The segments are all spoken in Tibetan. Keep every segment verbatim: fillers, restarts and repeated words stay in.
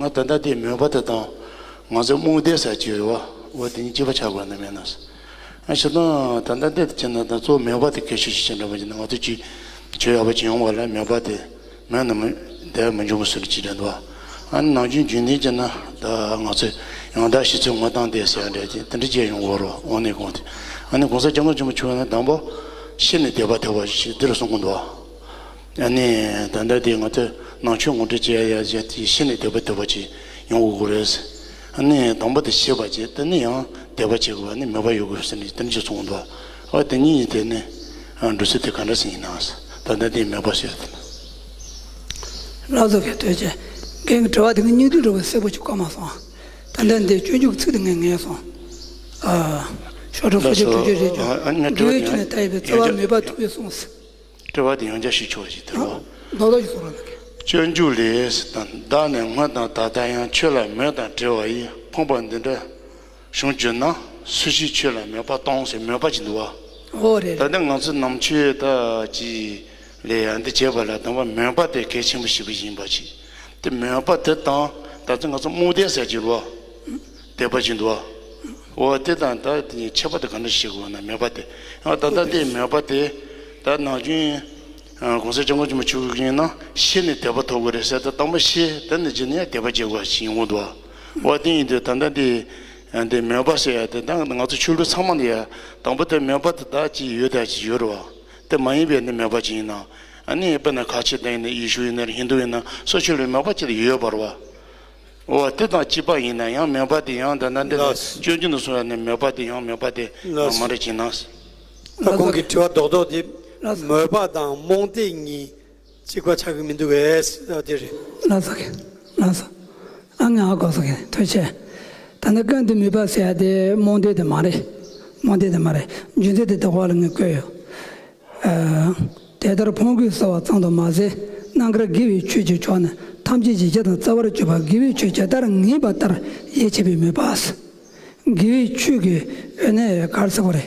ང་ད་ལྟ་དེ་མོས་པ་དེ་དང་ང་ཚོའི་རྨོངས་དད་ཟེར་གྱི་ཡོད་པ། འོ་དེ་གཉིས་གཅིག་པ་ཆགས་དགོས་ན་མེད་ན། ཨ་ཞེ་སྡང་ད་ལྟ་འདི་བྱས་ན་ད་གཙོ་བོ་མོས་པ་དེ་གལ་ཆེ་ཤོས་ཅིག་འདྲ་པོ་ཅིག་ན། ང་ཚོ་ཅིག་བྱེད་ཡག་པོ་ཅིག་ཡོང་བ་ལ་མོས་པ་དེ་མེད་ན་མི་བསྡད་མི་འཇུག་གི་ཟེར་ཅིག་འདྲ་འདུག་ཨ་ནི་ནམ་རྒྱུན་རྒྱུན་ལྡན་བྱས་ན་ད་ང་ཚོས་ཡང་དག་ཤེས་ཚོལ་དངོས་དང་ལྡན་ཟེར་ཡ་འདྲ་ཅིག་དེ་འདྲ་བྱས་ཡོང་གི་རེད། འོ་ནི་གོང་དེ་ཨ་ནི་གོང་ས་སྐྱབས་མགོན་ཆེན་པོ་མཆོག་ནི་དང་པོ་ཤེས་ནས་དད་པ་ཐོབ་པ་ཞིག་འདི་རུ་གསུང་གི་འདུག་ཨ་ནི་ད་ལྟ་དེ་ང་ཚོས་ནང་ཆོས་ངོ་སྤྲོད་བྱེད་ཡ་ཡ་ཡ་དེ་ཤེས་ནས་དད་པ་ཐོབ་པ་ཅིག་ཡོང་དགོས་རེད། ཨ་ནི་དང་པོ་དེ་ཤེས་པ་བྱས། དེ་ནས་ཡང་དད་པ་བྱེད་དགོས། ཨ་ནི་མོས་པ་ཡོད་དགོས་ཟེར་ནས་དེ་འདྲ་ཅིག་གསུངས་འདུག་ཨ་དེ་གཉིས་ཡིན། དེ་ནི་འགྲོ་ཚུལ་དེ་ག་འདྲ་ཟིན་ཡིན་ནམ། ད་ལྟ་དེ་མོས་པ་ཟེར་དེ། ལགས་སོ། གལ་ཐོས་ཆེ། རྒན་གྱི་དྲི་བ་དེ་གཉིས་དུས་འགྲོ་བའི་གསལ་པོ་ཅིག་བཀོད་མ་སོང་། ད་ལྟ་འདི་སྤྱོད་འཇུག་ཚིག་དེ་ངས་ངེས་སོང་། ཨ། ཤོག་གྲངས་སོ་བརྒྱད་དྲུག་ཅུ་རེ་བཅུ། ཨ་ཨ་ང་དྲི་བ་དེ་འགྲོ་བའི་ཆོས་ནི་མཐའ་ཡས་པའི་རྩོལ་བ་མོས་པ་ཐུབ་པས་གསུངས། དྲི་བ་དེ་ཡང་བསྐྱར་ཞུ་ཆོག་ཅིག་དེ་རོ། རྡོག་རྡོག་ཅིག་གསུང་རོགས་གནང་གི། སྤྱོད་འཇུག་ལས་དང་བདག་ནི་སྔོན་དང་ད་ལྟ་ཡང་། ཆོས་ལ་མོས་དང་བྲལ་བ་ཡི། ཕོངས་པ་འདི་འདྲ་བྱུང་གྱུར་ན། སུ་ཞིག་ཆོས་ལ་མོས་པ་གཏོང་། ཟེར་མོས་པ་ཅིག་འདུག་བ། འོ་རེད། ད་ལྟ་ང་ཚོ་ནང་ཆོས་ད་ཅིག་ལས་ཡང་འདི་བྱེད་པ་ལ་དང་པོ་མོས་པ་དེ་གལ་ཆེན་པོ་ཞིག་ཡིན་པ་ཅིག་དེ་མོས་པ་དེ་དང་ད་ལྟ་ང་ཚོ་རྨོངས་དད་ཟེར་གྱི་རོ། དད་པ་ཅིག་འདུག་བ། འོ་དེ་དང་ད་དེ་ཁྱད་པར་དེ་ག་འདྲ་ཤེས་དགོས་ན། མོས་པ་དེ་ཡང་ད་ལྟ་དེ་མོས་པ་དེ་ད་ནམ་རྒྱུན་གོང་ས་སྐྱབས་མགོན་ཆེན་པོ་མཆོག་གིས་ཡིན་ན་ཤེས་ནས་དད་པ་ཐོབ་དགོས་རེད་ཟེར། ད་དང་པོ་ཤེས། དེ་ནས་རྗེས་ནས་ཡང་དད་པ་བྱེད་དགོས་ཞིག་ཡོང་གི་འདུག་བ། འོ་དེ་ཡིན་དུས་ད་ལྟ་འདི་འདི་མོས་པ་ཟེར་ཡ་དེ་ད་ང་ཚོ་ཆོས་ལུགས་ཚང་མ་ལ་ཡ་དང་པོ་དེ་མོས་པ་དེ་ད་ཅིག་ཡོད། ད་ཅིག་ཡོད་རེད་བ། དེ་མ་ཡིན་པའི་ནི་མོས་པ་ཅིག་ཡིན་ན། ཨ་ནི་དཔེར་ན་ཁ་ཆེ་དང་ཡིན་ན་ཡེ་ཤུ་ཡིན་ན་རེད། ཧིན་དུ་ཡིན་ན་སོ་སོ་ཆོས་ལུགས་མོས་པ་ཅིག་ཡོད་པ་རེད་བ། འོ་དེ་དང་གཅིག་པ་ཡིན་ན་ཡང་མོས་པ་དེ་ཡང་ད་ལྟ་འདི་ལ་ལགས། སྤྱོད་འཇུག་ནས་གསུངས་ཡ་ནི་མོས་པ་དེ་ཡང་མོས་པ་དེ་ལགས། མ་རེད་ཅིག་ན། ད་ཁོང་གི་དྲི་བ་རྡོག་རྡོག་དེ་ལགས། མོས་པ་དང་རྨོངས་དད་གཉིས་གཅིག་པ་ཆགས་ཀྱི་མི་འདུག་བས་ཟེར་བ་དེ་རེད། ལགས་སོ། ལགས་སོ། ཨ་ང་ཧ་གོ་སོང་གི། ཐུགས་རྗེ་ཆེ། ད་ནི་ཀུན་ཏུ་མོས་པ་ཟེར་ཡ་དེ་རྨོངས་དད་དེ་མ་རེད། རྨོངས་དད་དེ་མ་རེད། རྒྱུ་མཚན་དེ་དེ་གོང་ལ་ངས་བཀོད་ཡོད། ཨ། དེ་ལྟར་ཕུང་ཁུ་གསོལ་བ་ཙམ་དུ་མ་ཟད། རྣམ་དཀར་དགེ་བའི་ཆོས་ཀྱི་མཆོག་ནི། ཐམས་ཅད་ཀྱི་གཞི་དང་རྩ་བར་གྱུར་པ། དགེ་བའི་ཆོས་ཇི་ལྟར་ངེས་པ་ལྟར་ཡིད་ཆེས་པའི་མོས་པ། དགེ་བའི་ཆོས་ཀྱི་ཨ་ནི་ག་རེ་ཟེར་དགོས་རེད།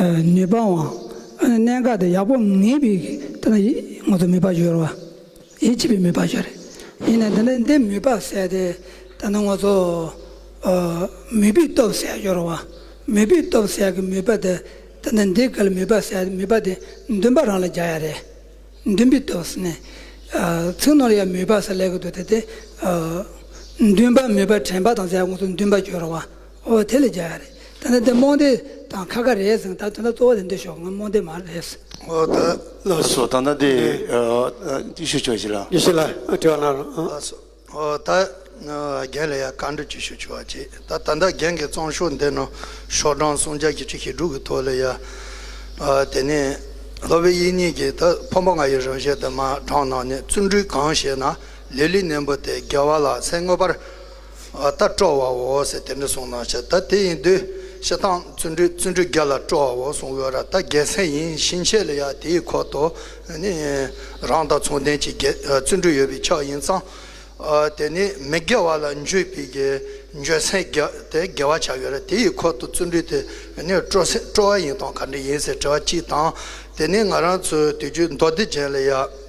ཨ། ནུས་པའམ་ཨ་ནི་གནད་འགག་དེ་ཡག་པོ་ངེས་པའི་དེ་ལ་ང་ཚོ་མོས་པ་ཡོད་རེད་བ། ཡིད་ཆེས་པའི་མོས་པ་ཡོད་རེད། ཡིན་ནའི་འདི་ནི་འདི་མོས་པ་ཟེར་ཏེ་ད་ནི་ང་ཚོ་ཨ་མོས་པའི་སྟོབས་ཟེར་ཡ་ཡོད་རེད་བ། མོས་པའི་སྟོབས་ཟེར་ཡ་གི་མོས་པ་དེ་ད་ནི་འདི་ག་ལ་མོས་པ་ཟེར་ཡ་མོས་པ་དེ་འདུན་པ་རང་ལ་རྒྱག་ཡ་རེད། འདུན་པའི་སྟོབས་ཟེར་ནས་ཨ་ཚིག་ནང་ལ་ཡ་མོས་པ་ཟེར་ལབ་ཀྱི་འདུག་དེ་དེ་ཨ་འདུན་པ་མོས་པ་དྲན་པ་དང་ཟེར་ཡ་ང་ཚོ་འདུན་པ་ཡོད་རེད་བ། འོ་དེ་ལ་རྒྱག་ཡ་རེད། ད་ནི་དེ་རྨོངས་དད་དང་ཁ་ཁ་རེད་ཟེར། ད་དེ་ལ་གཙོ་བོ་དེ་འདི་ཤོག་ང་རྨོངས་དད་མ་རེད་ཟེར། འོ་ད། ལགས་སོ། ད་ལྟ་དེ་ཨ་ཨ་ཡེ་ཤེས་ཆོས་ཀྱི་ལགས། ཡེ་ཤེས་ལགས་དྲི་བ་གནང་རོགས། ལགས་སོ། འོ་ད་ཨ་རྒན་ལ་ཡ་བཀའ་འདྲི་ཅིག་ཞུ་ཆོག་པ་ཅིག་ད་ད་ལྟ་རྒན་གྱི་རྩོམ་ཤོག་འདི་ནང་ཤོག་གྲངས་སུམ་བརྒྱ་བཞི་བཅུ་ཞེ་དྲུག་གི་ཐོག་ལ་ཡ། ཨ་དེ་ནས་སློབ་དཔོན་དབྱིག་གཉེན་གྱིས་ད་ཕོ་མོ་ལྔ་ཡི་རང་བཞིན་དུ་མ་དྲངས་གནང་ནས། བརྩོན་འགྲུས་གང་བྱེད་ན། ལེ་ལོའི་གཉེན་པོ་སྟེ། དགེ་བ་ལ་སེམས་མངོན་པར་ཨ་ད་སྤྲོ་བའོ་ཟེར་དེ་འདྲ་གསུངས་གནང་ཤག་ད་དེ་ཡིན་དུས་སྤྱིར་བཏང་བརྩོན་འགྲུས་བརྩོན་འགྲུས་དགེ་ལ་སྤྲོ་བའོ་གསུངས་ཡོད་ར། ད་དགེ་མཚན་ཡིན་ཕྱིན་ཆད་ལ་ཡ་དེའི་འཁོར་དུ་ནི་རང་དང་མཚུངས་ལྡན་གྱི་དགེ་ཨ་བརྩོན་འགྲུས་ཡོད་པའི་ཆ་ཡིན་ཙང་། ཨ་དེ་ནི་མི་དགེ་བ་ལ་འགྱོད་པའི་གི་འགྱོད་སེམས་དགེ་དེ་དགེ་བ་ཆགས་ཡོད་ར། དེའི་འཁོར་དུ་བརྩོན་འགྲུས་དེ་ནི་སྤྲོ་སེམས་སྤྲོ་བ་ཡིན་སྟངས་ག་འདྲ་ཡིན་ཟེར་དྲི་བ་གཅིག་དང་། དེ་ནི་ང་རང་ཚོའི་དུས་རྒྱུན་མདོ་སྡེ་རྒྱན་ལ་ཡ།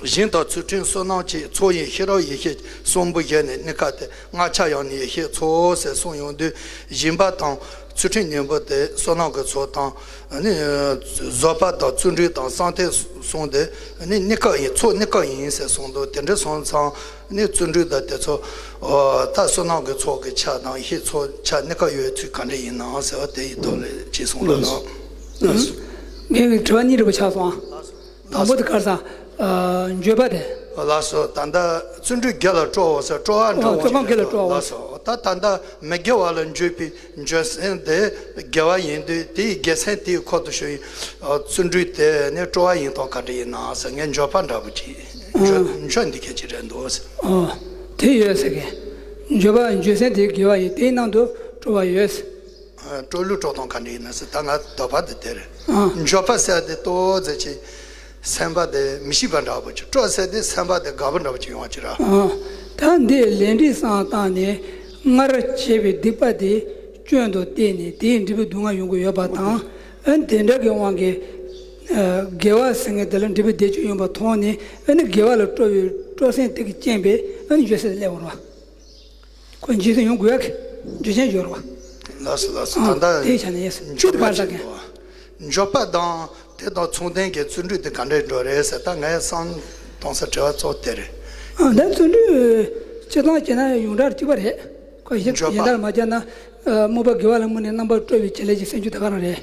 སྦྱིན་དང་ཚུལ་ཁྲིམས་བསོད་ནམས་ཀྱི། ཚོགས་དབྱིངས་ཤེས་རབ་ཡེ་ཤེས་གསུམ་པོ་བཞི་ནི། གཉིས་ཀ་སྟེ་ལྔ་ཆར་ཡང་ནི་ཡེ་ཤེས་ཚོགས་ཟེར་གསུངས་ཡོང་དུས། སྦྱིན་པ་དང་ཚུལ་ཁྲིམས་གཉིས་པོ་དེ་བསོད་ནམས་ཀྱི་ཚོགས་དང་ནི། བཟོད་པ་དང་བརྩོན་འགྲུས་དང་བསམ་གཏན་གསུམ་དེ་ནི་གཉིས་ཀ་ཡིན། ཚོགས་གཉིས་ཀ་ཡིན་ཟེར་གསུངས་འདུག་དེ་འདྲ་སོང་ཙང་ནི་བརྩོན་འགྲུས་དང་དེ་ཚོ་ད་བསོད་ནམས་ཀྱི་ཚོགས་ཀྱི་ཆ་དང་ཡེ་ཤེས་ཚོགས་ཆ་གཉིས་ཀ་ཡོད་ཚུལ་ག་འདྲ་ཡིན་ནམ་ཟེར་བ་དེ་ཡི་ཐོག་ལ་ཅིག་གསུངས་རོགས་གནང་། ངས་དྲི་བ་གཉིས་འདྲ་པོ་ཆགས་སོང་ཨ། དང་པོ་དེ་ག་རེ་ཟེར། ཨ། འགྱོད་པ་དེ། ལགས་སོ། ད་ལྟ་བརྩོན་འགྲུས་དགེ་ལ་སྤྲོ་བ་ཟེར་སྤྲོ་བ་འདྲ་བོ་ཅིག་རེད་དོ། ལགས་སོ། ད་ད་ལྟ་མི་དགེ་བ་ལ་འགྱོད་པའི་འགྱོད་སེམས་དེ་དགེ་བ་ཡིན་དུས་དེའི་དགེ་མཚན་དེའི་འཁོར་དུ་ཞུགས་པའི་བརྩོན་འགྲུས་དེ་ནི་སྤྲོ་བ་ཡིན་སྟངས་ག་འདྲ་ཡིན་ནམ་ཟེར། ངས་འགྱོད་པ་འདྲ་བོ་ཅིག་འགྱོད་འགྱོད་འདི་ག་ཅིག་རེད་འདུག་ཟེར། ཨོ། དེ་ཡོད་ཟེར་གི། འགྱོད་པ་འགྱོད་སེམས་དེ་དགེ་བ་ཡིན། དེའི་ནང་དུ་སྤྲོ་བ་ཡོད་ཟེར། སྤྲོ་བསླུ་སྤྲོ་སྟངས་ག་འདྲ་ཡིན་ན་ཟེར། ད་ང་འདོད་པ་འདི་དེ་རེད། ཨ། འགྱོད་པ་ཟེར་དེ་ཏོག་ཙམ་ཅིག་སེམས་པ་དེ་མི་སྐྱིད་པ་འདྲ་པོ་ཅིག་སྤྲོ་ཟེར་དེ་སེམས་པ་དེ་དགའ་པོ་འདྲ་པོ་ཅིག་ཡོང་བ་ཅིག་ར། ཨ། ད་འདི་ལས་འབྲས་བསམ་བཏང་ནས་སྔར་བྱས་པའི་སྡིག་པ་དེ་སྐྱོན་དུ་བལྟས་ནས་དེའི་འབྲས་བུ་སྡུག་བསྔལ་ཡོང་གི་ཡོད་པ་དང་། ཨ་ནི་དེ་འདྲ་གི་དབང་གིས་ཨ་དགེ་བ་ཟེར་མཁན་དེ་ལ་འབྲས་བུ་བདེ་སྐྱིད་ཡོང་བ་མཐོང་ནས། ཨ་ནི་དགེ་བ་ལ་སྤྲོ་བའི་སྤྲོ་སེམས་དེ་གི་རྐྱེན་པས་ཨ་ནི་འགྱོད་སེམས་སླེབས་པ་རེད་པ། ཁོ་འཇིག་རྟེན་ཡོང་དགོས་ཡག་གི་རྒྱུ་རྐྱེན་ཡོད་རེད་བ། ལགས་སོ་ལགས་སོ། ཨ་ད་ལྟ་དེའི་ཆ་ནས་ཡིན་ཟེར། ཆོས་དེ་ག་རེ་ཟེར་གི་ཡིན། འབྱོར་པ་དང་དེ་དང་མཚུངས་ལྡན་གྱི་བརྩོན་འགྲུས་དེ་ག་འདྲས་འགྲོ་རེད་ཟེར། ད་ངའི་བསམ་གཏོང་ས་དྲི་བ་གཙོ་བོ་དེ་རེད། ཨ་ད་བརྩོན་འགྲུས་སྤྱིར་བཏང་བྱས་ན་ཡོངས་གྲགས་གཅིག་པ་རེད། ཁོ་གཞན་འབྱོར་པ། གཞན་དག་མ་བྱས་ན། ཨ་རྨོངས་པ་དགེ་བ་ལ་བསྔོས་ནས་རྣམ་པར་གྲོལ་བའི་བྱེད་ལས་ཀྱི་སེམས་རྒྱུད་ད་ག་རང་རེད།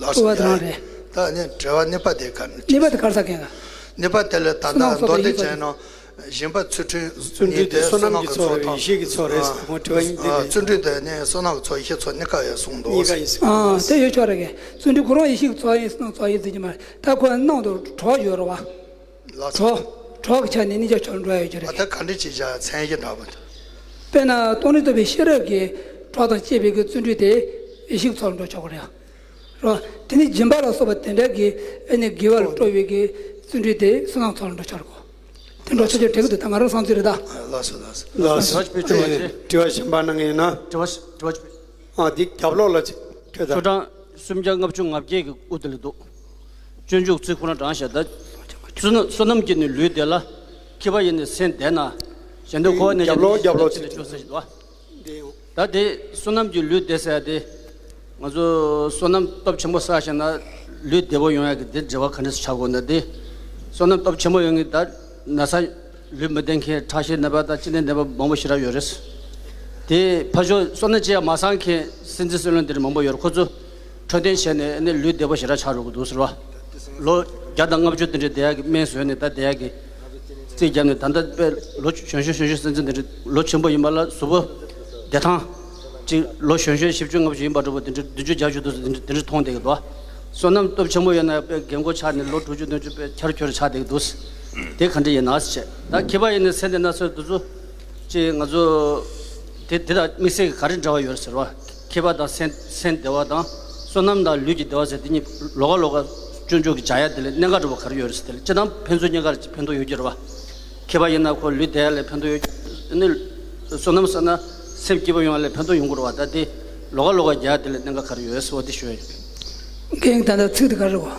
ལགས་སོ། གཙོ་བོ་དེ་རང་རེད། ད་ནི་དྲི་བ་གཉིས་པ་དེ་ག་ནས། གཉིས་པ་དེ་ག་རེ་ཟེར་གི་ཡིན་ག། གཉིས་པ་དེ་ལ་ད་ལྟ་བསོད་ནམས་མདོ་སྡེ་ཚོགས་པའི་ཡིད་ཀྱི་ཚོགས། ནང་། སྦྱིན་པ་ཚུལ་ཁྲིམས་བརྩོན་འགྲུས་དེ་བསོད་ནམས་ཀྱི་ཚོགས་དང་། ཡེ་ཤེས་ཀྱི་ཚོགས་རེད། ཨ་ཁོང་དྲི་བ་གཉིས་དེ་ཨ་རེད། བརྩོན་འགྲུས་དེ་ནི་བསོད་ནམས་ཀྱི་ཚོགས་ཡེ་ཤེས་ཚོགས་གཉིས་ཀ་ཡོད་གསུངས་འདུག། གཉིས་ཀ་ཡིན་ཟེར། ཨ་དེ་ཡོད་ཆོག་རེད་གི། བརྩོན་འགྲུས་ཁོ་རང་ཡེ་ཤེས་ཀྱི་ཚོགས་ཡིན་བསོད་ནམས་ཚོགས་ཡིན་ཟེར་གྱི་མ་རེད། ད་ཁོ་ནང་དུ་གྲོགས་ཡོད་རེད་བ། ལགས་སོ། གྲོགས་གྲོགས་ཀྱི་ཆ་ནས་གཉིས་ཆ་ཆོག་འགྲོ་ཡ་ཡོད་ཀྱི་རེད། ཨ་ད་ག་འདྲ་ཅིག་བྱ་མཚན་གཞི་འདྲ་པོ་འདུག། དཔེར་ན་སྟོང་ཉིད་རྟོགས་པའི་ཤེས་རབ་ཀྱི་གྲོགས་དང་བཅས་པའི་གི་བརྩོན་འགྲུས་དེ་ཡེ་ཤེས་ཀྱི་ཚོགས་ལ་འགྲོ་ཆོག་གི་རེད། རོ། དེ་ནི་སྦྱིན་པ་ལ་སོགས་པ་དེ་འདྲ་གི་ཨེ་ནི་དགེ་བ་ལ་སྤྲོ་བའི་གི་བརྩོན་འགྲུས་དེ་བསོད་ནམས་ཚོགས་ལ་འགྲོ་ཆོག་གོ། དེ་འགྲོ་ཆོག་ཆོག་དྲན་གི་འདུག། ད་ང་རང་བསམ་ཚུལ་རེད་ད། ལགས་སོ་ལགས་སོ། ལགས་སོ། དྲི་བ་དྲི་བ་གཞན་པ་གནང་གི་ཡིན་ན། དྲི་བ་དྲི་བ། ཨ་འདི་རྒྱབ་ལོགས་ལ་ཅིག་ཁྱོད་ད། ཤོག་གྲངས་སུམ་བརྒྱ་ལྔ་བཅུ་ང་བརྒྱད་ཀྱི་དབུ་དེ་ལ་འདུག། སྤྱོད་འཇུག་ཚིག་ཁོ་ན་དྲངས་བཞག་ད། བསོད་ནམས་བསོད་ནམས་ཀྱིས་ནི་ལུས་བདེ་ལ། མཁས་པ་ཡིས་ནི་སེམས་བདེ་ན། གཞན་དོན་འཁོར་བ་གནས་རྒྱབ་ལོགས་རྒྱབ་ལོགས་ཅིག་ལ་ཆོག་ཟེར་གྱི་འདུག། འདི་ཡང་། ད་དེ་བསོད་ནམས་ཀྱི་ལུས་བདེ་ཟེར་ཡ་དེ། ང་ཚོ་བསོད་ནམས་སྟོབས་ཆེན་པོ་བསགས་ཤེ་ན་ལུས་བདེ་པོ་ཡོང་ཡ་གི་དེ་འབྲེལ་བ་ག་འདྲས་སུ་ཆགས་དགོས་ན། དེ་བསོད་ནམས་སྟོབས་ཆེན་པོ་ཡོང་གི་ད་ན་ཚ་ལུས་མི་བདེ་མཁན་ཁྲག་ཤེད་ནད་པ་དང་གཅིན་སྙི་ནད་པ་མང་པོ་ཞེ་དྲག་ཡོད་རེད། དེ་ཕར་ཕྱོགས་བསོད་ནམས་ཅི་ཡང་མ་བསགས་མཁན་སེམས་ཅན་སྲིད་བློན་དེ་འདྲ་མང་པོ་ཡོད་རེད། ཁོ་ཚོ་འཕྲོད་བསྟེན་བྱས་ནས་ཨ་ནི་ལུས་བདེ་པོ་ཞེ་དྲག་ཆགས་འགྲོ་གི་འདུག་ཟེར་བ། ལོ་བརྒྱ་དང་ལྔ་བཅུ་དེ་འདྲའི་བསྡད་ཡག་གི་སྨན་ཟོས་ནས་ད་བསྡད་ཡག་གི་རྩིས་བརྒྱབ་ནས། ད་ལྟ་དཔེ་ལོ་གཞོན་གཞོན་གཞོན་གཞོན་སེམས་ཅན་དེ་འདྲ་ལོ་ཆེན་པོ་ཡིན་པ་ལ་གཟུགས་པོ་བདེ་ཐང་ཅིག་ལོ་གཞོན་གཞོན་བཞི་བཅུ་ལྔ་བཅུ་ཡིན་པ་འདྲ་པོ་དེ་འདྲ་བདུན་ཅུ་བརྒྱད་ཅུ་དུ་དེ་འདྲ་དེ་འདྲ་མཐོང་བསྡད་ཀྱི་འདུག། བསོད་ནམས་སྟོབས་ཆེན་པོ་ཡོད་ན་དཔེ་རྒན་གོག་ཆགས་ནས་ལོ་དྲུག་ཅུ་བདུན་ཅུ་དཔེ་འཁྱར་འཁྱོར་ཆགས་བསྡད་ཀྱི་འདུག། དེ་ག་འདྲ་ཡིན་ན་ཟེར་བྱས། ད་མཁས་པ་ཡིན་ནའི་སེམས་བདེ་ན་ཚོད་འདི་ཚོ་ཅིག་ང་ཚོ་དེ་དེ་དང་དམིགས་བསལ་གྱི་ག་རེ་འབྲེལ་བ་ཡོད་རེད་ཟེར་བ། མཁས་པ་དང་སེམས་སེམས་བདེ་བ་དང་བསོད་ནམས་དང་ལུས་ཀྱི་བདེ་བ་ཟེར་དེ་གཉིས་ལོགས་ཀ་ལོགས་ཀ་སྤྱོད་འཇུག་གི་སྦྱར་ཡ་དེ་ལ་གནད་འགག་འདྲ་པོ་ག་རེ་ཡོད་རེད་ཟེར། དེ་ལ་སྤྱིར་བཏང་ཕན་ཚུན་གཉིས་ཀར་ཕན་ཐོགས་ཡོད་ཀྱི་རེད་བ། མཁས་པ་ཡིན་ན་ཁོ་ལུས་བདེ་ཡ་ལ་ཕན་ཐོགས་ཡོད། ཨ་ནི་བསོད་ནམས་བསགས་ན་སེམས་སྐྱིད་པོ་ཡོང་ཡ་ལ་ཕན་ཐོགས་ཡོང་གི་རེད་བ། ད་དེ་ལོགས་ཀ་ལོགས་ཀ་སྦྱར་ཡ་དེ་ལ་གནད་འགག་ག་རེ་ཡོད་ཟེར་བ་དེ་ཞུ་ཡ་ཡིན། རྒན་ད་ལྟ་ཚིག་དེ་ག་རེ་གོ།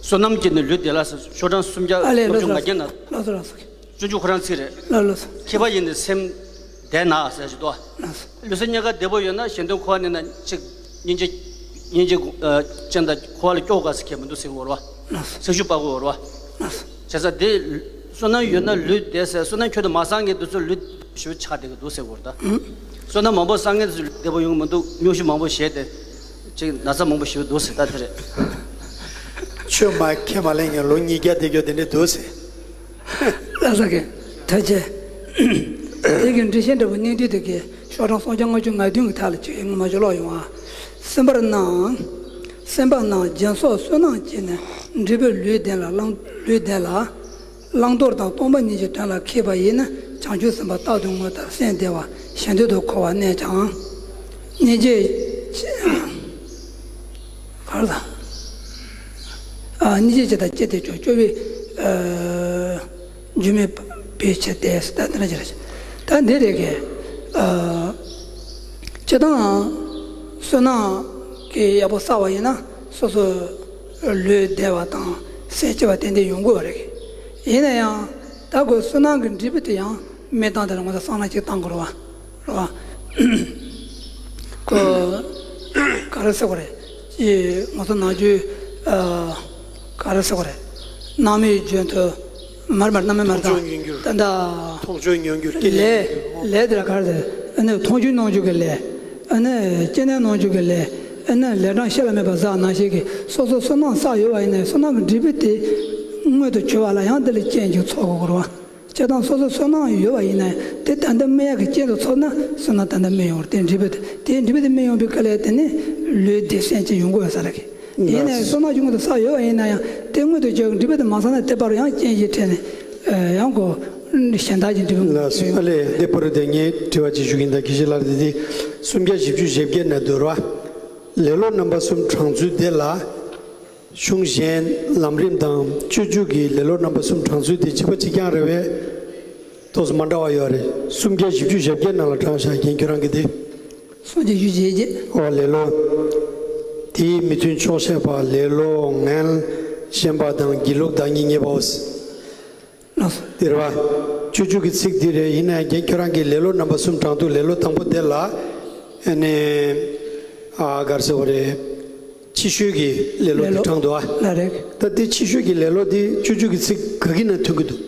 བསོད་ནམས་ཀྱིས་ནི་ལུས་བདེ་ལ་ཟེར། ཤོག་གྲངས་སུམ་བརྒྱ་ཨ་ལས། ལྔ་བཅུ་ལགས་སོ་ང་བརྒྱད་ན། ལགས་སོ་ལགས་སོ། སྤྱོད་འཇུག་ཁོ་རང་ཚིག་རེད། ལགས་ལགས་སོ། མཁས་པ་ཡིས་ནི་སེམས་བདེ་ན་ཟེར་ཞིག་འདུག། ལགས་སོ། ལུས་སེམས་གཉིས་ཀ་བདེ་པོ་ཡོད་ན་གཞན་དོན་འཁོར་བ་གནས་ན་ཅིག་སྙིང་རྗེ་སྙིང་རྗེ་ཨ་ཅན་དང་འཁོར་བ་ལ་སྐྱོ་དགའ་ཟེར་མཁན་མི་འདུག་ཟེར་གི་ཡོད་རེད་བ། ལགས་སོ། སེམས་ཤུགས་སྤར་གི་ཡོད་རེད་བ། ལགས་སོ། བྱས་ཙང་དེ་བསོད་ནམས་ཡོད་ན་ལུས་བདེ་ཟེར། བསོད་ནམས་ཁྱོན་དུ་མ་བསགས་མཁན་དེ་ཚོ་ལུས་ཞེ་པོ་ཆགས་བསྡད་ཀྱི་འདུག་ཟེར་གི་ཡོད་རེད་ད། ཨང་། བསོད་ནམས་མང་པོ་བསགས་མཁན་དེ་ཚོ་ལུས་བདེ་པོ་ཡོང་གི་མི་འདུག། སྙུང་གཞི་མང་པོ་བཞེས་ཏེ་ཅིག་ན་ཚ་མང་པོ་ཞེ་པོ་འདུག་ཟེར་ད་དེ་རེད། ཆོས་མ་ཁས་མ་ལེན་མཁན་ལོ་ཉིས་བརྒྱ་བསྡད་རྒྱུ་དེ་འདྲ་འདུག་ཟེར། ལྷ་ས་གི་ད་ཆེ། དེ་གི་འགྲེལ་བཤད་འདྲ་པོ་གནད་བསྡུས་དེ་གི་ཤོག་གྲངས་སུམ་བརྒྱ་ལྔ་བཅུ་ང་བདུན་གི་ཐད་ལ་ཅིག་ངོ་མ་ཅིག་ཀློག་ཡོང་ཨ། སེམས་པར་སྣང་། སེམས་པ་སྣང་སྦྱིན་སོགས་བསོད་ནམས་ཀྱིས་ནི་འབྲས་བུ་ལུས་ལྡན་ལ་བླང་ལུས་ལྡན་ལ། བླང་དོར་དང་སྟོང་པ་ཉིད་ཀྱི་དོན་ལ་མཁས་པ་ཡིས་ནི་བྱང་ཆུབ་སེམས་དཔའ་རྟག་ཏུ་བསྔོ་ལྟར་སེམས་བདེ་བ་གཞན་དོན་དུ་འཁོར་བར་གནས་ཀྱང་། སྙིང་རྗེ། གར་དང་། ཨ་སྙིང་རྗེ་ཅན་དང་བཅས་ཏེ་སྐྱོ་སྐྱོ་བའི་ཨ་རྒྱུ་མེད་པའི་ཕྱིར་ཏེ། ད་དེ་འདྲ་ཅིག་རེད། ད་འདི་རེད་གི། ཨ་སྤྱིར་བཏང་བསོད་ནམས་ཀྱི་ཡག་པོ་བསགས་པ་ཡིན་ན་སོ་སོ་ལུས་བདེ་བ་དང་སེམས་སྐྱིད་པ་ཏན་ཏན་ཡོང་དགོས་པ་རེད་གི། ཡིན་ན་ཡང་ད་ཁོ་བསོད་ནམས་ཀྱི་འབྲས་བུ་དེ་ཡང་མི་བཏང་དེ་ལ་ངོ་ཚ་བསམ་བློ་ཅིག་བཏང་དགོས་རེད་བ། རེད་བ། ཁོ་ག་རེ་ཟེར་དགོས་རེད། ཅེས་ང་ཚོ་ནམ་རྒྱུན་ཨ་ག་རེ་ཟེར་དགོས་རེད། སྣང་མེད་རྒྱུན་དུ་མར་མར་སྣང་མེད་མར་མཐོང་ཆོས་དང་མྱོང་འགྱུར། ད་ལྟ་མཐོང་ཆོས་མྱོང་འགྱུར་སྐྱེ་ལས་ལས་ལས་དེ་ལ་ག་རེ་ཟེར། ཨ་ནི་མཐོང་ཆོས་མྱོང་འགྱུར་གྱི་ལས། ཨ་ནི་སྐྱེ་གནས་མྱོང་འགྱུར་གྱི་ལས། ཨ་ནི་ལས་གྲངས་བཤད་ལ་མེད་པ་ཟག་ནང་བཞིན་གྱི་སོ་སོ་བསོད་ནམས་བསགས་ཡོད་པ་ཡིན་ན་བསོད་ནམས་ཀྱི་འབྲས་བུ་དེ་མངོན་དུ་གྱུར་པ་ལ་ཡང་དེ་ལ་རྐྱེན་ཅིག་ཚོགས་དགོས་རེད་བ། སྤྱིར་བཏང་སོ་སོ་བསོད་ནམས་ཡོད་པ་ཡིན་ན་དེ་ད་ལྟ་སྨིན་ཡག་གི་རྐྱེན་དུ་ཚོགས་ན་བསོད་ནམས་ད་ལྟ་སྨིན་ཡོང་བར་དེ་འབྲས་བུ་དེ་དེ་འབྲས་བུ་དེ་སྨིན་ཡོང་བའི་སྐབས་ལ་དེ་ནི་ལུས་བདེ་སེམས་སྐྱིད་ཡོང་དགོས་པ་ས་རེད་གི། ཡིན་ནའི་བསོད་ནམས་ཀྱི་སྔོན་དུ་བསགས་ཡོད་པ་ཡིན་ན་ཡང་དེ་མངོན་དུ་གྱུར་གི་འབྲས་བུ་དེ་མ་བསགས་ན་དེ་བར་ཡང་རྐྱེན་གྱིས་ཕྲད་ནས་ཡང་གོ་གཞན་དག་གི་འབྲས་བུ། ལགས་སོ། ཨ་ལས་འདི་བར་དུ་ངས་དྲི་བ་ཅིག་ཞུ་གི་ཡིན། ད་དགེ་བཤེས་ལགས་འདི་སུམ་བརྒྱ་བཞི་བཅུ་ཞེ་བརྒྱད་ནས་བསྡུར་བ། ལེ་ལོ་རྣམ་པ་གསུམ་དྲངས་ཚུལ་འདི་ལ། གཞུང་གཞན་ལམ་རིམ་དང་སྤྱོད་འཇུག་གི་ལེ་ལོ་རྣམ་པ་གསུམ་དྲངས་ཚུལ་དེ་གཅིག་པ་གཅིག་རྐྱང་རེད་པས། ཏོག་ཙམ་མ་འདྲ་བ་ཡོད་རེད། སུམ་བརྒྱ་བཞི་བཅུ་ཞེ་བརྒྱད་ནང་ལ་དྲངས་བཞག་རྒན་ཁྱོད་རང་གིས་དེ། སུམ་བརྒྱ་བཞི་བཅུ་ཞེ་བརྒྱད། ཨོ་ལེ་ལོ། དེའི་མི་མཐུན་ཕྱོགས་བཤད་པ་ལེ་ལོ་ངན་ཞེན་པ་དང་སྒྱིད་ལུག་བདག་ཉིད་བརྙས་པའོ། ལགས་སོ། འདིར་བ། སྤྱོད་འཇུག་གི་ཚིག་འདི་རེད། ཡིན་ན་ཡང་རྒན་ཁྱོད་རང་གིས་ལེ་ལོ་རྣམ་པ་གསུམ་དྲངས་འདུག་ལེ་ལོ་དང་པོ་དེ་ལ་ཨ་ནི་ཨ་ག་རེ་ཟེར་བ་རེད། ཕྱི་བཤོལ་གྱི་ལེ་ལོ་ལེ་དེ་ལོ། དྲངས་འདུག་ཨ། ལགས་རེད། ད་དེ་ཕྱི་བཤོལ་གྱི་ལེ་ལོ་དེ་སྤྱོད་འཇུག་གི་ཚིག་ག་གི་ནང་ཐོན་གྱི་འདུག་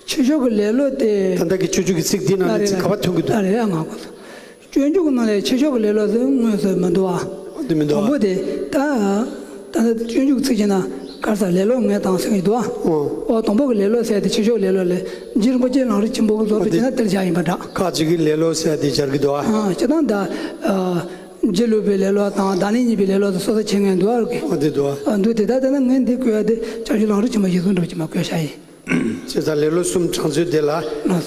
ཕྱི་བཤོལ་གྱི་ལེ་ལོ་དེ། ད་ལྟ་གི་སྤྱོད་འཇུག་གི་ཚིག་འདི་ནང་ལ་ལགས་རེད། ཚིག་ག་པར་ཐོན་གྱི་འདུག་ལགས་རེད། ཨ་ང་གོ་སོང་། སྤྱོད་འཇུག་གི་ནང་ལ་ཕྱི་བཤོལ་གྱི་ལེ་ལོ་ཟེར་དངོས་སུ་མི་འདུག་ཨ། འདི་མི་འདུག་ཨ། དང་པོ་དེ་ད་ད་ལྟ་སྤྱོད་འཇུག་གི་ཚིག་བྱས་ན་ག་རེ་ཟེར། ལེ་ལོ་ངས་དང་ཟེར་གྱི་འདུག་ཨ། ཨོ། ཨོ་དང་པོ་གི་ལེ་ལོ་ཟེར་དེ་ཕྱི་བཤོལ་ལེ་ལོ་ལས། རྗེ་རིན་པོ་ཆེ་ལམ་རིམ་ཆེན་པོ་གི་སློབ་དཔོན་བྱས་ན་དེར་བཞག་ཡིན་པ་འདྲ། ཁ་ཅིག་གིས་ལེ་ལོ་ཟེར་དེ་སྦྱར་གྱི་འདུག་ཨ། ཨ་སྤྱིར་བཏང་ད་ཨ་སྒྱིད་ལུག་པའི་ལེ་ལོ་དང་བདག་ཉིད་གཉིས་པའི་ལེ་ལོ་དེ་སོ་སོ་ཕྱེ་མཁན་འདུག་ཨ། ཨ་འདི་འདུག་ཨ། ཨ་འདུག་དེ་ད་དེ་ན་ངས་འདི་བཀོད་ཡ་དེ་བྱང་ཆུབ་ལམ་རིམ་ཆེན་མོ་གཞིར་བཟུང་འདྲ་བོ་ཅིག་མ་བཀོད་བཞག་ཡིན། བྱས་ཙང་ལེ་ལོ་གསུམ་དྲངས་ཚུལ་དེ་ལ་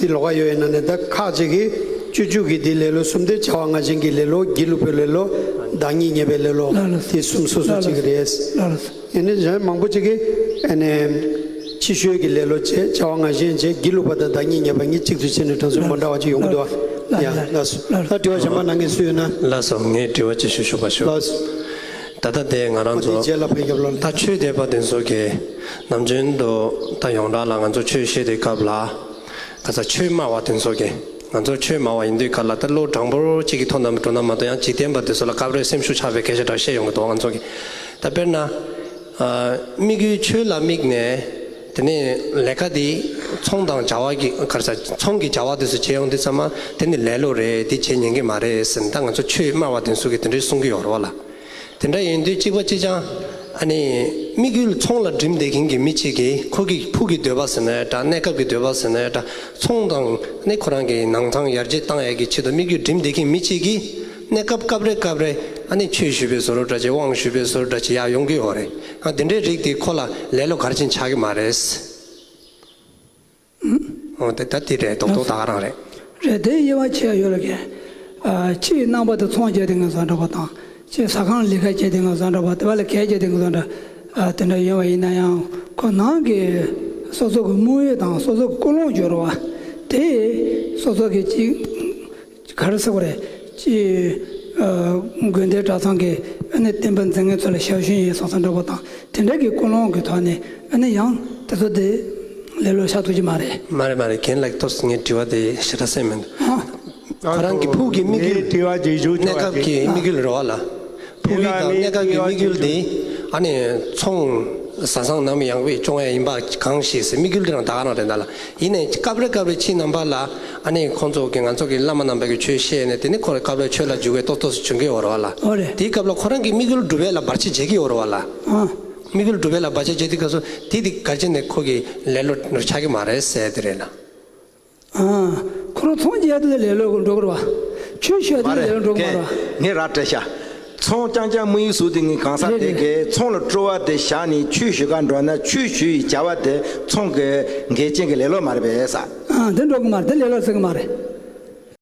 དེ་ལོགས་ཀ་ཡོད་ཡིན་ན་ནི། ད་ཁ་ཅིག་གིས་སྤྱོད་འཇུག་གི་དེ་ལེ་ལོ་གསུམ་དེ་བྱ་བ་ང་བཞིན་གྱི་ལེ་ལོ། སྒྱིད་ལུག་པའི་ལེ་ལོ། བདག་ཉིད་ཉེས་པའི་ལེ་ལོ། ལགས་ལགས། དེ་གསུམ་སོ་སོ་ལགས་གཅིག་རེད། ལགས་ལགས། ཡིན་ནའི་གཞན་མང་པོ་ཅིག་གིས་ཨ་ནི་ཕྱི་བཤོལ་གྱི་ལེ་ལོ་བྱས། བྱ་བ་ང་བཞིན་བྱས། སྒྱིད་ལུག་པ་དང་བདག་ཉིད་ཉེས་པ་གཉིས་གཅིག་ཏུ་བྱས་ནས་དྲངས་ཚུལ་མ་འདྲ་བ་ཅིག་ཡོང་གི་འདུག་ལགས་ལགས། ལགས་ལགས། ད་དྲི་བ་གཞན་པ་གནང་མཁན་སུ་ཡོད་ན། ལགས་སོ། ངས་དྲི་བ་ཅིག་ཞུ་ཆོག་པ་ཞུ། ལགས་སོ། ད་ལྟ་དེ་ང་རང་ཚོ། ཨ་དེ་རྗེས་ལ་ཕན་རྒྱབ་ལ་ལ། ད་ཆོས་དད་པ་དེ་ཚོ་གི་ནམ་རྒྱུན་དུ་ད་ཡོངས་གྲགས་ལ་ང་ཚོ་ཆོས་བཤད་དུས་སྐབས་ལ། ག་ས་ཆོས་སྨྲ་བ་དེ་ཚོ་གི། ང་ཚོ་ཆོས་སྨྲ་བ་ཡིན་དུས་སྐབས་ལ་ད་བློ་དྲང་པོ་གཅིག་གི་ཐོག་ནས་འགྲོ་ན་མ་གཏོགས། ཡང་འཇིག་རྟེན་པ་དེ་ཚོ་ལ་སྐབས་རེ་སེམས་ཤུགས་ཆག་པའི་སྐད་ཆ་འདྲ་བཤད་ཡོང་གི་འདུག་ང་ཚོ་གི། ད་དཔེར་ན། ཨ་དམིགས་ཡུལ་ཆོས་ལ་དམིགས་ནས། དེ་ནས་ལས་ཀ་དེ་ཚོང་དང་བྱ་བ་གི་ག་རེ་ཟ། ཚོང་གི་བྱ་བ་དེ་ཚོ་བྱེད་ཡོང་དུས་ཙམ་པ་དེ་ནི་ལེ་ལོ་རེད། དེ་བྱེད་ཉན་གི་མ་རེད་ཟེར་ནས་ད་ང་ཚོ་ཆོས་སྨྲ་བ་དེ་ཚོ་གིས་དེ་འདྲའི་གསུང་གི་ཡོད་རེད་བ་ལ། དེ་འདྲ་ཡིན་དུས་གཅིག་པ་གཅིག་རྐྱང་། ཨ་ནི་དམིགས་ཡུལ་ཚོང་ལ་འགྲིམ་བསྡད་མཁན་གྱི་མི་གཅིག་གིས། ཁོ་གི་ཕུགས་ཀྱི་འདོད་པ་ཟེར་ན་འདྲ། གནས་སྐབས་ཀྱི་འདོད་པ་ཟེར་ན་འདྲ། ཚོང་དང་ནི་ཁོ་རང་གི་ནང་ཚང་ཡར་རྒྱས་བཏང་ཡས་ཀྱི་ཆེད་དུ་དམིགས་ཡུལ་འགྲིམ་བསྡད་མཁན་མི་གཅིག་གིས། གནས་སྐབས་སྐབས་རེ་སྐབས་རེ་ཨ་ནི་ཆོས་ཞུ་བའི་བཟོ་འདྲ་བྱས། དབང་ཞུ་བའི་བཟོ་འདྲ་བྱས་ཡར་ཡོང་གི་ཡོད་རེད། ཨ་དེ་འདྲའི་རིགས་དེ་ཁོ་ལ་ལེ་ལོ་ག་རེ་བྱས་ནས་ཆགས་ཀྱི་མ་རེད། འོ་དེ་ད་དེ་རེད། རྡོག་རྡོག་ད་ག་རང་རེད། རེད། དེ་དབྱེ་བ་ཕྱེ་ཡ་ཡོད་ལ་གས། ཨ་ཕྱི་ནང་པ་དེ་ཚོང་རྒྱག་དེ་ང་བཟོ་འདྲ་པོ་དང་། ཕྱི་ཟ་ཁང་ལས་ཀ་བྱེད་དེ་ང་བཟོ་འདྲ་པོ། དེ་བ་ལ་གས་བྱེད་དེ་ང་བཟོ་འདྲ། ཨ་དེ་འདྲ་ཡོད་པ་ཡིན་ན་ཡང་། ཁོ་ནང་གི་སོ་སོ་གི་དམིགས་ཡུལ་དང་སོ་སོ་གི་ཀུན་སློང་ཡོད་རེད་བ། དེ་སོ་སོ་གི་ཅིག་ག་རེ་ཟེར་བ་རེད། ཅིག་ཨ་དགོན་སྡེ་གྲྭ་ཚང་གི་ཨ་ནི་བསྟན་པ་འཛིན་མཁན་ཚོ་ལ་ཞབས་ཞུ་ཡིན་བསམ་བསམ་འདྲ་པོ་དང་། དེ་འདྲ་གི་ཀུན་སློང་གི་ཐོག་ནས་ཨ་ནི་ཡང་དེ་ཚོ་དེ་ལེ་ལོ་ཆགས་ཐུབ་ཀྱི་མ་རེད། མ་རེད་མ་རེད། རྒན་ལགས་ཏོག་ཙམ་ངའི་དྲི་བ་དེ་ཞེ་དྲག་གསན་མི་འདུག་ཨ། ཁོ་རང་གི་ཕུགས་ཀྱི་དམིགས་ཡུལ། ངའི་དྲི་བ་ཅིག་ཞུ་ཆོག་གནས་སྐབས་ཀྱི་དམིགས་ཡུལ་རེད་བ་ལ། ཕུགས་ཡུལ་དང་གནས་སྐབས་ཀྱི་དམིགས་ཡུལ་དེ་ཨ་ནི་ཚོང་བཟའ་ཚང་ནང་མི་ཡང་བའི་སྐྱོང་ཡ་ཡིན་པ་གང་ཞིག་ཟེར། དམིགས་ཡུལ་དེ་རང་ད་ག་རང་རེད་ད་ལ། ཡིན་ནའི་སྐབས་རེ་སྐབས་རེ་ཕྱི་ནང་པ་ལ་ཨ་ནི་ཁོང་ཚོ་གི་ང་ཚོ་གི་བླ་མ་རྣམ་པ་གི་ཆོས་བཤད་ནས། དེ་ནི་ཁོ་རང་སྐབས་རེ་ཆོས་ལ་འཇུག་པའི་ཏོག་ཏོག་ཙམ་བྱུང་གི་ཡོད་རེད་བ་ལ། འོ་རེད། དེའི་སྐབས་ལ་ཁོ་རང་གི་དམིགས་ཡུལ་འགྲུབ་པ་ལ་བར་ཆད་བྱེད་ཀྱི་ཡོད་རེད་བ་ལ། ཨ། དམིགས་ཡུལ་འགྲུབ་པ་ལ་བར་ཆད་བྱེད་དུས་སྐབས་སུ་དེ་དེ་ག་རེ་བྱས་ནས་ཁོ་གི་ལེ་ལོ་ཆགས་ཀྱི་མ་རེད་ཟེར་དེ་རེད་ལ། ཨ། ཁོ་རང་ཚོང་རྒྱག་དུས་ལེ་ལོ་འགྲོ་གི་རེད་བ། ཆོས་བཤད་དུས་ལེ་ལོ་འགྲོ་གི་མ་རེད་བ། ངས་ར་སྤྲད་ཤག་ཚོང་རྐྱང་རྐྱང་དམིགས་ཡུལ་བཟུང་དེ་ངས་གང་ཟག་རེད་དེ་རེད། གའི་ཚོང་ལ་སྤྲོ་བ་དེ་བཞག་ནས་ཆོས་ཞུ་ག་འགྲོ་ན། ཆོས་ཞུ་ཡི་བྱ་བ་དེ་ཚོང་གི་འགལ་རྐྱེན་གྱི་ལེ་ལོ་མ་རེད་པས་ས། ཨ་དེ་འགྲོ་གི་མ་རེད། དེ་ལེ་ལོ་ཟེར་གི་མ་རེད།